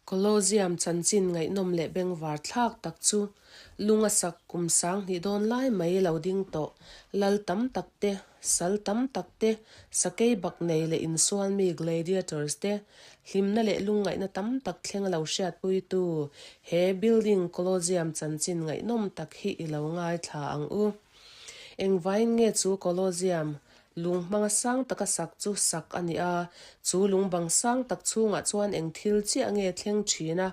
Colosseum chanchin ngaihnawm leh bengvar thlak tak chu lung a sak kum 2000 dawn lai mai lo ding tawh lal tam tak te, sal tam tak te, sakei bak nei leh insual mi gladiators te, hlimna leh lungngaihna tam tak thleng a lo hriatpuitu he building Colosseum chanchin ngaihnawm tak hi i lo ngaithla ang u. Engvain nge chu Colosseum Lung hmanga sang taka sak chu sak a ni a, chu lung bang sang tak chhungah chuan eng thil chiah nge thleng thin a,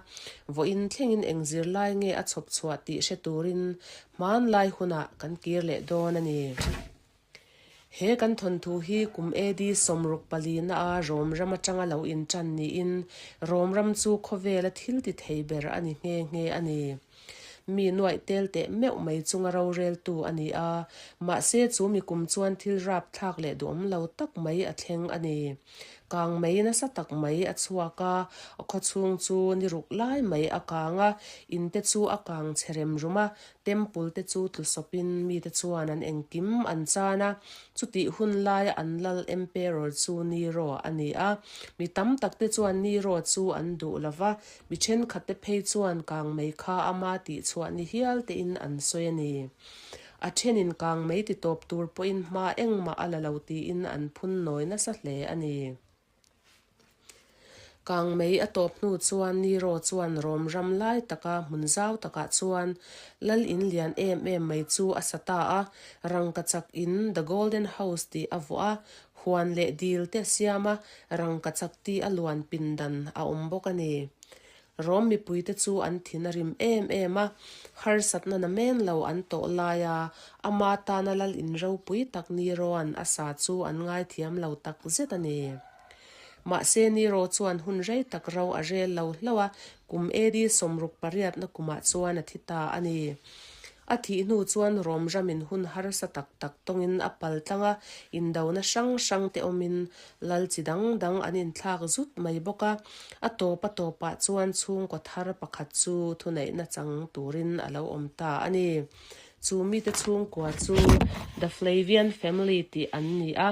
vawiin thlengin eng zirlai nge a chhawp chhuah tih hre turin hmanlai hunah kan kir leh dawn a ni. He kan thawnthu hi kum AD 64 a Rom ram atanga lo intan niin Rom ram chu khawvela thil ti thei ber a ni nghe nghe a ni. Mi nuaih tel teh meuh mai chunga roreltu a ni a, mahse chu mi kum chuan thil rapthlak leh duhawm lo tak mai a thleng a ni. Kang mei nasa tak mai a chhuak a, a khawchhung chu ni ruk lai mai a kang a, in te chu a kang chhe rem rum a, temple te chu tlu sawpin mite chuan an engkim an chan a, chutih hun laia an lal emperor chu Nero a ni a, mi tam tak te chuan Nero chu an duh lo va, Mi thenkhatte phei chuan kangmei kha ama tihchhuah ni hial tein an sawi a ni. A thenin kangmei ti tawp tur pawhin hma engmah a la lo tiin an phun nawi nasa hle a ni. Kangmei a tawp hnu chuan Nero chuan Rom ram lai taka hmun zau takah chuan lal in lian em em mai chu a sa ta a, rangkachak in The Golden House tih a vuah a, Huan leh dil te a siam a, rangkachak ti a luan pindan a awm bawk a ni. Rom mipuite chu an thin a rim em em a, harsatna na men lo an tawh lai a, ama tana lal in ropui tak Neroan a sa chu an ngaithiam lo tak zet a ni. Mahse Nero chuan hun rei tak ro a rel lo hlauh a, kum AD 68na kumah chuan a thi ta a ni. A thih hnu chuan Rom ramin hun harsa tak tak tawngin a pal tlang a, indona hrang hrang te awmin lal chi dang dang an inthlak zut mai bawk a. A tawp a tawpah chuan chhungkaw thar pakhat chu thuneihna chang turin a lo awm ta a ni. Chu mite chhungkua chu The Flavian Family tih an ni a,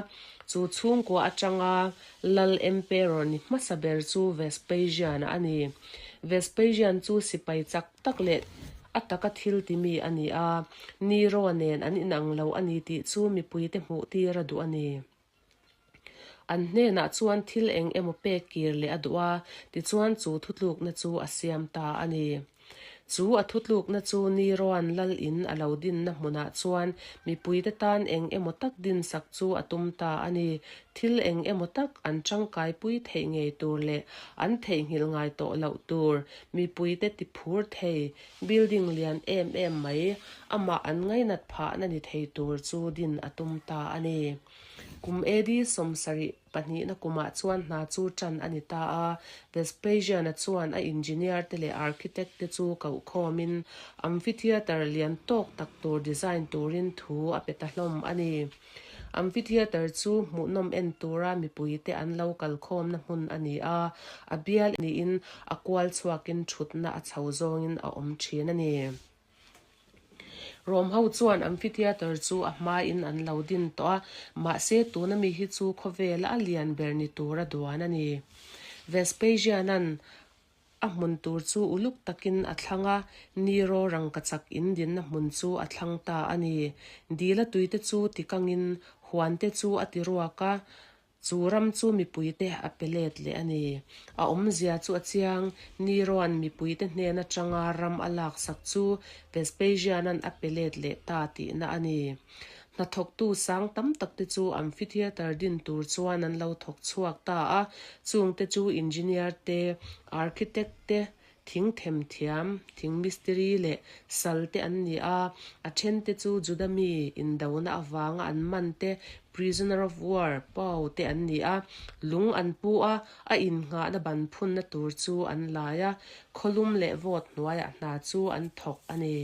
chu chhungkua atanga lal emperor ni hmasa ber chu Vespasian-a a ni. Vespasian chu sipai chak tak leh a taka thil ti mi a ni a, Nero nen an inang lo a ni tih chu mipuite hmuh tir a duh a ni. An hnenah chuan thil eng emaw pek kir leh a duh a, tichuan chu thutlukna chu a siam ta a ni. Chu a thutlukna chu Neroan lal in a lo dinna hmunah chuan mipuite tan eng emaw tak dinsak chu a tum ta a ni. Thil eng emaw tak an tangkaipui theih ngei tur leh an theihnghilh ngai tawh loh tur mipuite ti phur thei building lian em em mai amah an ngainat phahna ni thei tur chu din a tum ta a ni. Kum AD 72na kumah chuan hna chu tan a ni ta a, Vespasian-a chuan a engineer te leh architect te chu koh khawmin amphitheatre lian tawk tak tur design turin thu a pe ta hlawm a ni. Amphitheatre chu hmuhnawm en tura mipuite an lo kalkhawmna hmun a ni a, a bial niin a kual chhuakin thutna a chho zawngin a awm thin a ni. Rom ho chuan amphitheatre chu a hmain an lo din tawh a, mahse tuna mi hi chu khawvela a lian ber ni tura duan a ni. Vespasian-a'n a hmun tur chu uluk takin a thlang a, Nero rangkachak in dinna hmun chu a thlang ta a ni. Dila tuite chu tikangin huante chu a ti ruak a, Chu ram chu mipuite a pe let leh a ni. A awmzia chu a chiang, Neroan mipuite hnen atanga ram a laksak chu Vespasian-a'n a pe let leh ta tihna a ni. Hnathawktu sang tam takte chu amphitheatre din tur chuan an lo thawk chhuak ta a, chungte chu engineer te, architect te, Thing themthiam, thing mistiri leh sal te an ni a, a then te chu Juda mi indona avanga an man te, prisoner of war, pau te an ni a, lung an pu a, a innghahna ban phunna tur chu an lai a, khawlum leh vawt hnuaiah hna chu an thawk a ni.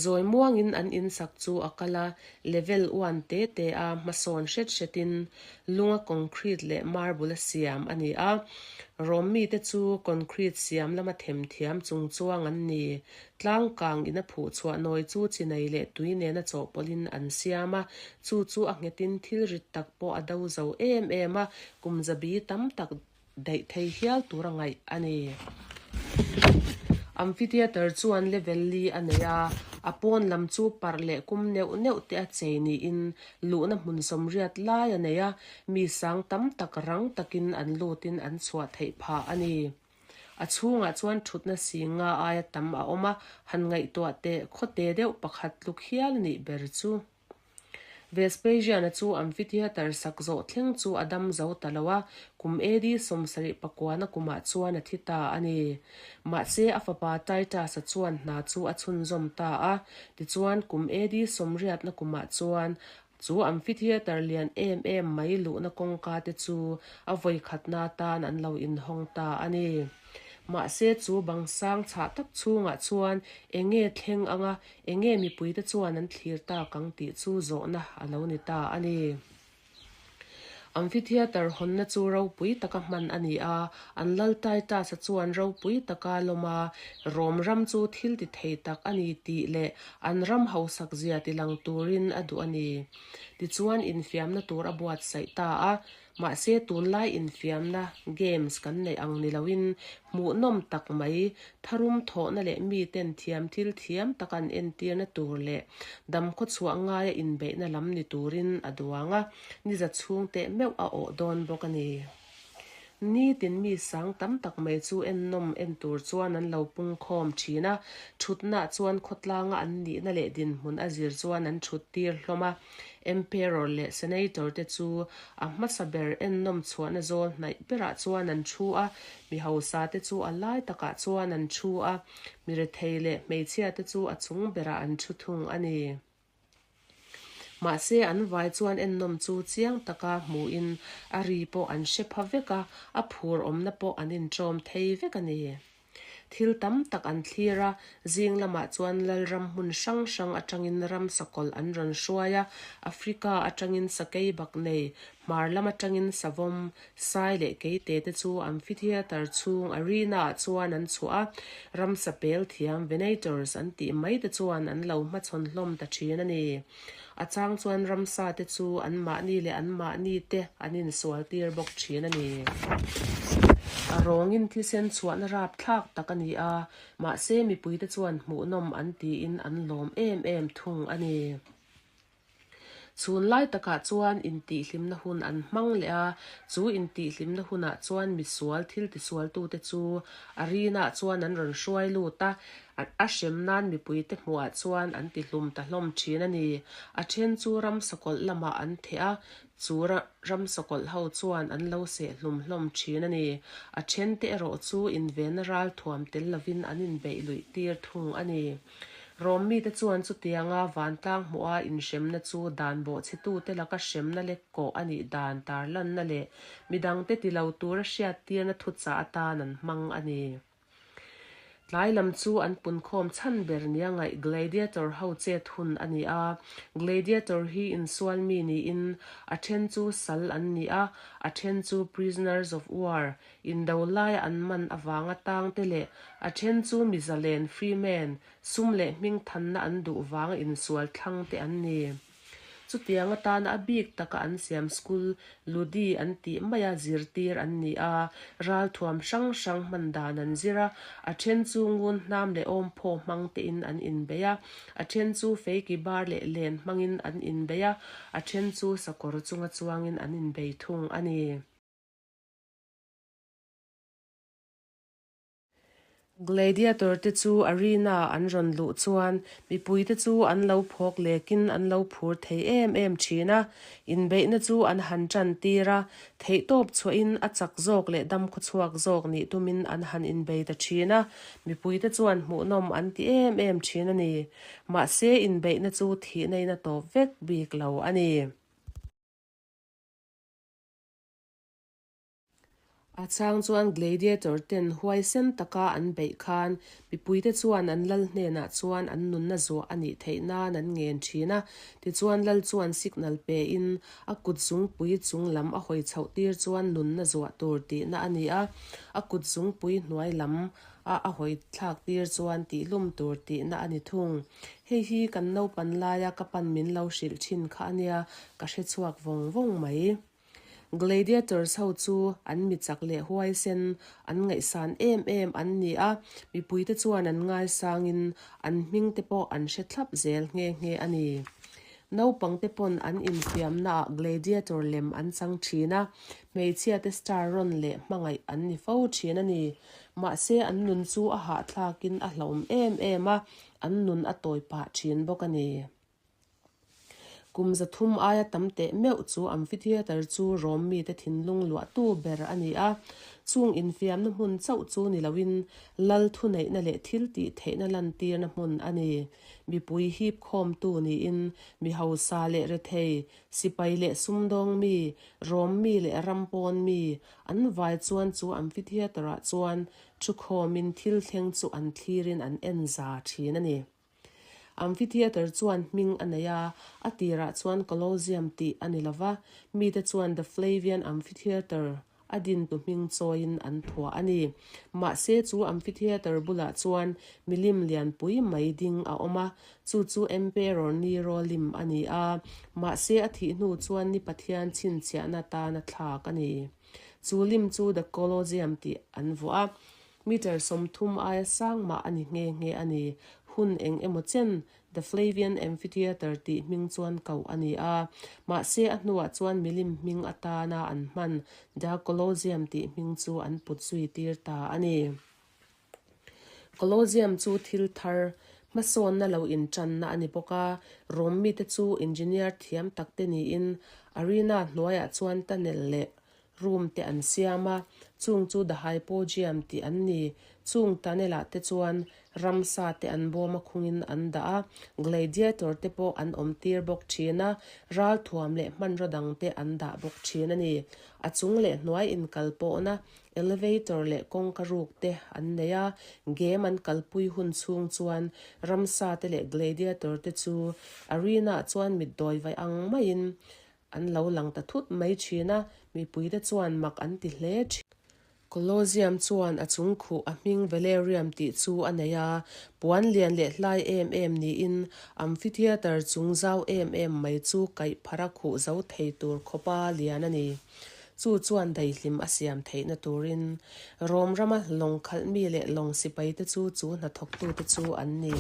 Zawi muangin an insak chu a kal a, level uan te te a hmasawn hret hretin lunga concrete leh marble a siam a ni a. Rom mite chu concrete siam lama themthiam chungchuang an ni. Tlangkang in a phuh chhuah nawi chu chinai leh tui nena chawhpawlhin an siam a, chu chu a nghetin thil rit tak pawh a do zo em em a, kum zabi tam tak. daih thei hial tura ngaih a ni. Amphitheatre chuan level li a nei a, a pawn lam chu parh leh kum neuh neuh te a chei niin luhna hmun sawmriat lai a nei a, mi sang tam tak rang takin an lutin an chhuah theih phah a ni. A chhungah chuan thutna singa aia tam a awm a, han ngaihtuah teh khawte deuh pakhat tluk hial a nih ber chu. Vespasian-a chu amphitheatre sak zawh thleng chu a dam zo ta lo a, kum AD 79 na kumah chuan a thi ta a ni. Mahse, a fapa Titus-a chuan hna chu a chhunzawm ta a, tichuan kum AD 80 na kumah chuan chu amphitheatre lian em em mai luhna kawngka te chu a vawikhatna atan an lo inhawng ta a ni. Mahse, chu bang sang chhah tak chhungah chuan eng nge thleng anga Eng nge mipuite chuan an thlir tak ang tih chu zawhna a lo ni ta a ni. Amphitheatre hawnna chu ropui taka hman a ni a, an lal Titus-a chuan ropui taka lawm a, Rom ram chu thil ti thei tak a ni tih leh an ram hausak zia ti lang turin a duh a ni. Tichuan infiamna tur a buatsaih ta a, Mahse tunlai infiamna, games, kan neih ang ni loin hmuhnawm tak mai, tharum thawhna leh miten thiam thil thiam tak an entirna tur leh damkhaw chhuah ngaia inbeihna lam ni turin a duang a, niza chhung teh meuh a awh dawn bawk a ni. Nitin mi sang tam tak mai chu ennawm en tur chuan an lo pungkhawm thin a, thutnaah chuan khawtlanga an nihna leh dinhmun a zir chuan an thut tir hlawm a. Emperor leh Senator te chu a hmasa ber ennawm chhuahna zawl hnaih berah chuan an thu a, mi hausa te chu a lai takah chuan an thu a, mi rethei leh hmeichhia te chu a chung berah an thu thung a ni. Mahse an vai chuan ennawm chu chiang taka hmuhin a ri pawh an hre pha vek a, a phur awmna pawh an inṭawm thei vek a ni. Thil tam tak an thlir a, zing lamah chuan Lalram hmun hrang hrang atangin ram sakawlh an rawn hruai a, Africa atangin sakei bak nei, hmar lam atangin savawm, sai leh keite te chu amphitheatre chhung arena ah chuan an chhuah a, ramsa pel thiam venators an tih mai te chuan an lo hmachhawn hlawm ta thin a ni. A chang chuan ramsa te chu anmahni leh anmahni te an insual tir bawk thin a ni. A rawngin thisen chhuahna rapthlak tak a ni a, mahse mipuite chuan hmuhnawm an tiin an lawm em em thung a ni. Chhun lai takah chuan intihhlimna hun an hmang leh a, chu intihhlimna hunah chuan misual thil tisualtute chu arena-ah chuan an rawn hruai lut a, A hrem nan mipuite hmuhah chuan an ti hlum ta hlawm thin a ni. A then chu ram sakawlh lamah an theh a, chu ram sakawlh ho chuan an lo seh hlum hlawm thin a ni. A thente erawh chu invenna ral thuam tel lovin an inbeih luih tir thung a ni. Rom mite chuan chutianga vantlang hmuha inhremna chu dan bawhchhetute laka hremna lek kawh a nih dan tarlanna leh midangte ti lo tura hriattirna thuchah atan an hmang a ni. Tlai lam chu an punkhawm chhan ber nia ngaih Gladiator ho chet hun a ni a. Gladiator hi insual mi niin a then chu sal an ni a, a then chu prisoners of war, indo laia an man avanga tang te leh a then chu mi zalen, free men, sum leh hmingthanna an duh vanga insual thlang te an ni. Chutiang atana a bik taka an siam school Ludi an tih maia zirtir an ni a, ralthuam hrang hrang hman dan an zir a, a then chu ngun hnam leh awmphaw hmang tein an inbei a, a then chu feiki bar leh len hmangin an inbei a, a then chu sakawr chunga chuangin an inbei thung a ni. Gladiator te chu arena an rawn luh chuan mipui te chu an lo phawk lekin an lo phur thei em em thin a, inbeihna chu an han tan tir a, theihtawp chhuahin a chak zawk leh damkhawchhuak zawk nih tumin an han inbei ta thin a, mipui te chuan hmuhnawm an ti em em thin a ni. Mahse inbeihna chu thihna in a tawp vek bik lo a ni. A chang chuan Gladiator ten huaisen taka an beih khan mipuite chuan an lal hnenah chuan an nunna zuah a nih theih nan an ngen thin a, tichuan lal chuan signal pein a kut zungpui chung lam a hawi chhoh tir chuan nunna zuah tur tihna a ni a, a kut zungpui hnuai lam a a hawi thlak tir chuan tihlum tur tihna a ni thung. Hei hi kan naupan laia ka pan min lo hrilh thin kha a nia, ka hre chhuak vawng vawng mai. Gladiators ho chu an mi chak leh huaisen an ngaihsan em em an ni a, mipuite chuan an ngaisangin an hming te pawh an hre thlap zel nghe nghe a ni. Naupangte pawn an infiamnaah gladiator lem an chang thin a, hmeichhiate star rawn leh hmangaih an ni fo thin a ni. Mahse an nun chu a hahthlakin a hlauhawm em em a, an nun a tawi pah thin bawk a ni. Kum 300 aia tam teh meuh chu amphitheatre chu Rom mite thinlung luahtu ber a ni a. Chung infiamna hmun chauh chu ni loin lal thuneihna leh thil tih theihna lantirna hmun a ni. Mipui hip khawmtu niin mi hausa leh rethei, sipai leh sumdawng mi, Rom mi leh ram pawn mi an vai chuan chu amphitheatre-ah chuan thukhawmin thil thleng chu an thlirin an en za thin a ni. Amphitheatre chuan hming a nei a, a tirah chuan Colosseum tih a ni lo va, mite chuan The Flavian Amphitheatre a dintu hming chawiin an phuah a ni. Mahse chu amphitheatre bulah chuan milim lianpui mai ding a awm a, chu chu Emperor Nero lim a ni a, mahse a thih hnu chuan ni Pathian chhinchhiahna tana thlak a ni. Chu lim chu The Colosseum tih an vuah a. Meter 30 aia sang mah a ni nghe nghe a ni. Hun eng emaw chen The Flavian Amphitheatre tih hming chuan koh a ni a. Mahse a hnuah chuan milim hming atana an hman The Colosseum tih hming chu an put zui tir ta a ni. Colosseum chu thil thar, hmasawnna lo intanna a ni bawk a. Rom mite chu engineer thiam takte niin arena hnuaiah chuan tunnel leh Room te an siam a, chung chu The Hypogeum tih an ni. Chung tunnel ah te chuan ramsa te an bawm a khungin an dah a, gladiator te pawh an awm tir bawk thin a, ralthuam leh hmanraw dang te an dah bawk thin a ni. A chung leh hnuai inkal pawhna elevator leh kawngka ruk te an nei a, game an kalpui hun chhung chuan ramsa te leh gladiator te chu arena ah chuan mitdawi vaih ang maiin An lo lang ta thut mai thin a, mipuite chuan mak an ti hle thin. Colosseum chuan a chung khuh a hming Velarium tih chu a nei a, puan lian leh hlai em em niin amphitheatre chung zau em em mai chu kaih phara khuh zo thei tur khawpa lian a ni. Chu chuan daihlim a siam theihna turin Rome rama lawng khalh mi leh lawng sipaite chu chu hnathawktute chu an ni.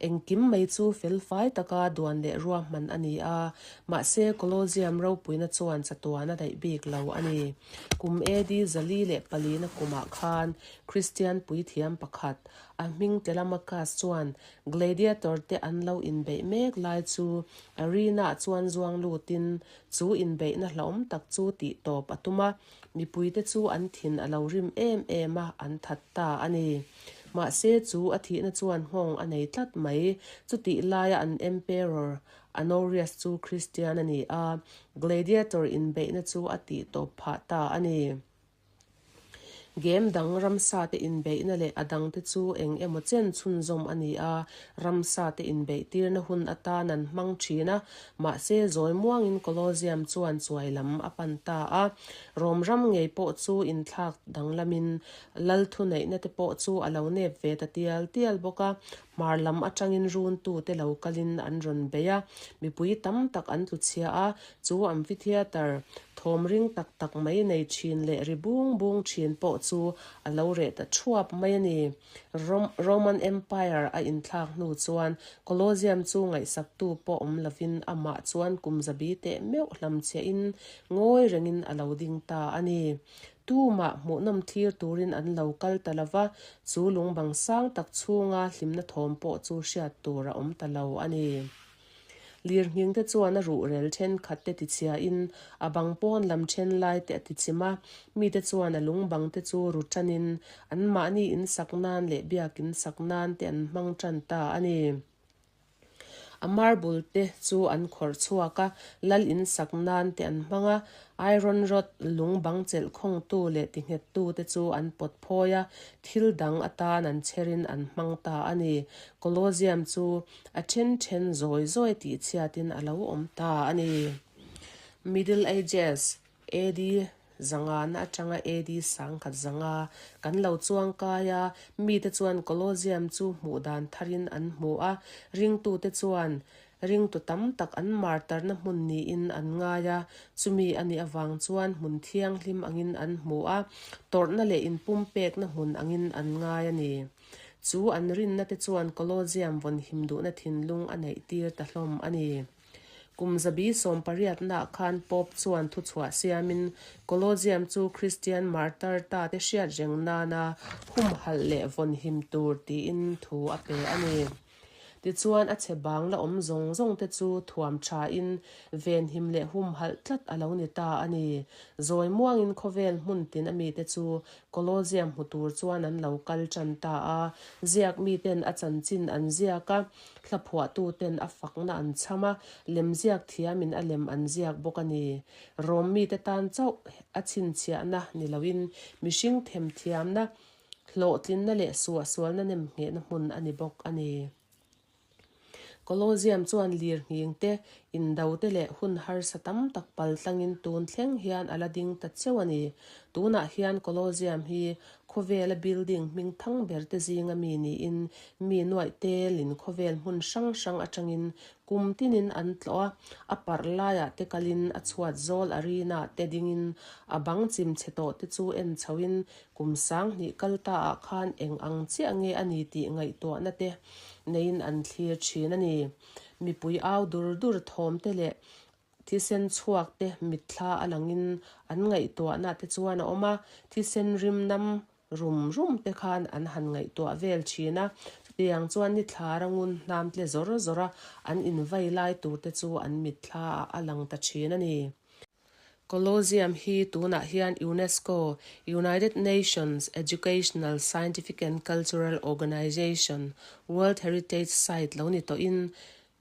Engkim mai chu felfai taka duan leh ruahman a ni a, mahse Colosseum ropuina chuan chatuan a daih bik lo a ni. Kum AD 404 na kumah khan Kristian puithiam pakhat, a hming Telemachus chuan gladiator te an lo inbeih mek lai chu arena-ah chuan zuang lutin chu inbeihna hlauhawm tak chu tih tawp a tum a, mipuite chu an thin a lo rim em em a, an that ta a ni. Mahse chu a thihna chuan nghawng a nei tlat mai. Chutih laia an Emperor Honorius chu Kristian a ni a, gladiator inbeihna chu a tih tawp phah ta a ni. Game dang ramsate inbeihna leh a dangte chu eng emaw chen chhunzawm a ni a, ramsate inbeih tirna hun atan an hmang thin a, mahse zawi muangin Colosseum chuan chuai lam a pan ta a. Rom ram ngei pawh chu inthlak danglamin Lal thuneihna te pawh chu a lo nep ve ta tial tial bawk a, hmar lam atangin runtute lo kalin an rawn bei a, mipui tam tak an tlu chhia a, chu amphitheatre thawm ring tak tak mai nei thin leh ri bung bung thin pawh chu a lo reh ta thuap mai a ni. Roman Empire a inthlak hnu chuan Colosseum chu ngaihsaktu pawh awm lovin amah chuan kum zabi teh meuh hlamchhiahin ngawi rengin a lo ding ta a ni. Tumah hmuhnawm thlir turin an lo kal ta lo va, chu lungbang sang tak chhunga hlimna thawm pawh chu hriat tur a awm ta lo a ni. Lirnghing te chuan a ruhrel thenkhat te tichhiain a bang pawn lam then lai te a tichim a, mite chuan a lungbang te chu ru tanin anmahni insak nan leh biakin sak nan te an hmang tan ta a ni. A marble te chu an khawrh chhuak a, lal in sak nan te an hmang a, iron rod lung bang chelh khawngtu leh tinghettu te chu an pawt phawi a, thil dang atan an chherin an hmang ta a ni. Colosseum chu a then then zawi zawi tih chhiatin a lo awm ta a ni. Middle Ages, AD 500 na atanga AD 1005 kan lo chuang kai a, mite chuan Colosseum chu hmuh dan tharin an hmu a, ringtute chuan. Ringtu tam tak an martarna hmun niin an ngai a, chumi a nih avang chuan hmun thianghlim angin an hmu a, tawrhna leh inpumpekna hmun angin an ngai a ni. Chu an rinna te chuan Colosseum vawnhim duhna thinlung a neih tir ta hlawm a ni. Kum zabi sawmpariatnaah khan Pope chuan thuchhuah siamin Colosseum chu Kristian martar ta te hriat reng nana humhalh leh vawnhim tur tiin thu a pe a ni. Tichuan a chhe bang la awm zawng zawng te chu thuam thain venhim leh humhalh tlat a lo ni ta a ni. Zawi muangin khawvel hmun tin a mite chu Colosseum hmu tur chuan an lo kal tan ta a, ziak miten a chanchin an ziak a, Hlaphuahtuten a fakna an chham a, lemziak thiamin a lem an ziak bawk a ni. Rom mite tan chauh a chhinchhiahna ni loin mihring themthiamna, hlawhtlinna leh suahsualna nemnghehna hmun a ni bawk a ni. Colosseum chuan lir nghing te, indo te leh hun harsa tam tak pal tlangin tun thleng hian a la ding ta cheu a ni. Tunah hian Colosseum hi Khawvela building hming thang ber te zinga mi niin mi nuaih telin khawvel hmun hrang hrang atangin kum tinin an tlawh a, a parh laiah te kalin a chhuat zawl arena te dingin a bang chim chhe tawh te chu en chhoin kum sanghnih kal ta ah khan eng ang chiah nge a ni tih ngaihtuahna te neiin an thlir thin a ni. Mipui au dur dur thawm te leh Thisen chhuak te mitthla a langin an ngaihtuahna te chuan a awm a, thisen rim nam rum rum te khan an han ngaihtuah vel thin a, chutiang chuan ni thla rangun hnam tle zawr zawr a an invai lai tur te chu an mitthla ah a lang ta thin a ni. Colosseum hi tunah hian UNESCO, United Nations Educational, Scientific and Cultural Organization, World Heritage Site lo ni tawhin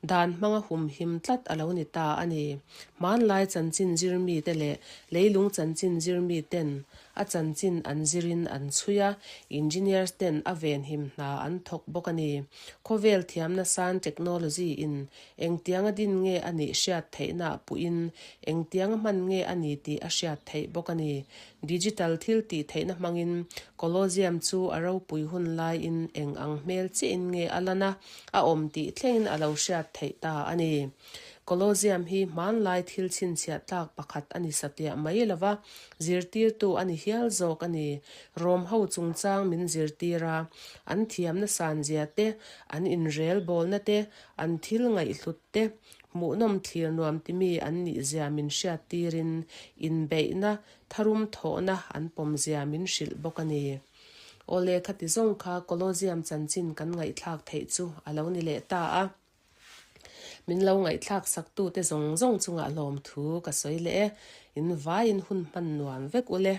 Dan hmanga humhim tlat a lo ni ta a ni. Hmanlai chanchin zir mite leh leilung chanchin zir miten a chanchin an zirin an chhui a, engineers ten a venhim hna an thawk bawk a ni. Khawvel thiamna san technology in engtianga din nge a nih hriat theihna puhin engtianga hman nge a ni tih a hriat theih bawk a ni. Digital thil tih theihna hmangin Colosseum chu a ropui hun laiin eng ang hmel chiahin nge a lan a, a awm tih thlengin a lo hriat theih ta a ni. Colosseum hi hmanlai thil chhinchhiah tlak pakhat a ni satliah mai lo va, zirtirtu a ni hial zawk a ni. Rom ho chungchang min zirtir a, an thiamna sanzia te, an inrelbawlna te, an thil ngaihhlut te, hmuhnawm thlir nuam timi an nihzia min hriattirin inbeihna, tharum thawhna an pawmzia min hrilh bawk a ni. Awle khati zawng kha Colosseum chanchin kan ngaihthlak theih chu a lo ni leh ta a. Min lo ngaihthlak saktute zawng zawng chungah hlawm thu ka sawi leh e. In vaiin hun hman nuam vek ule.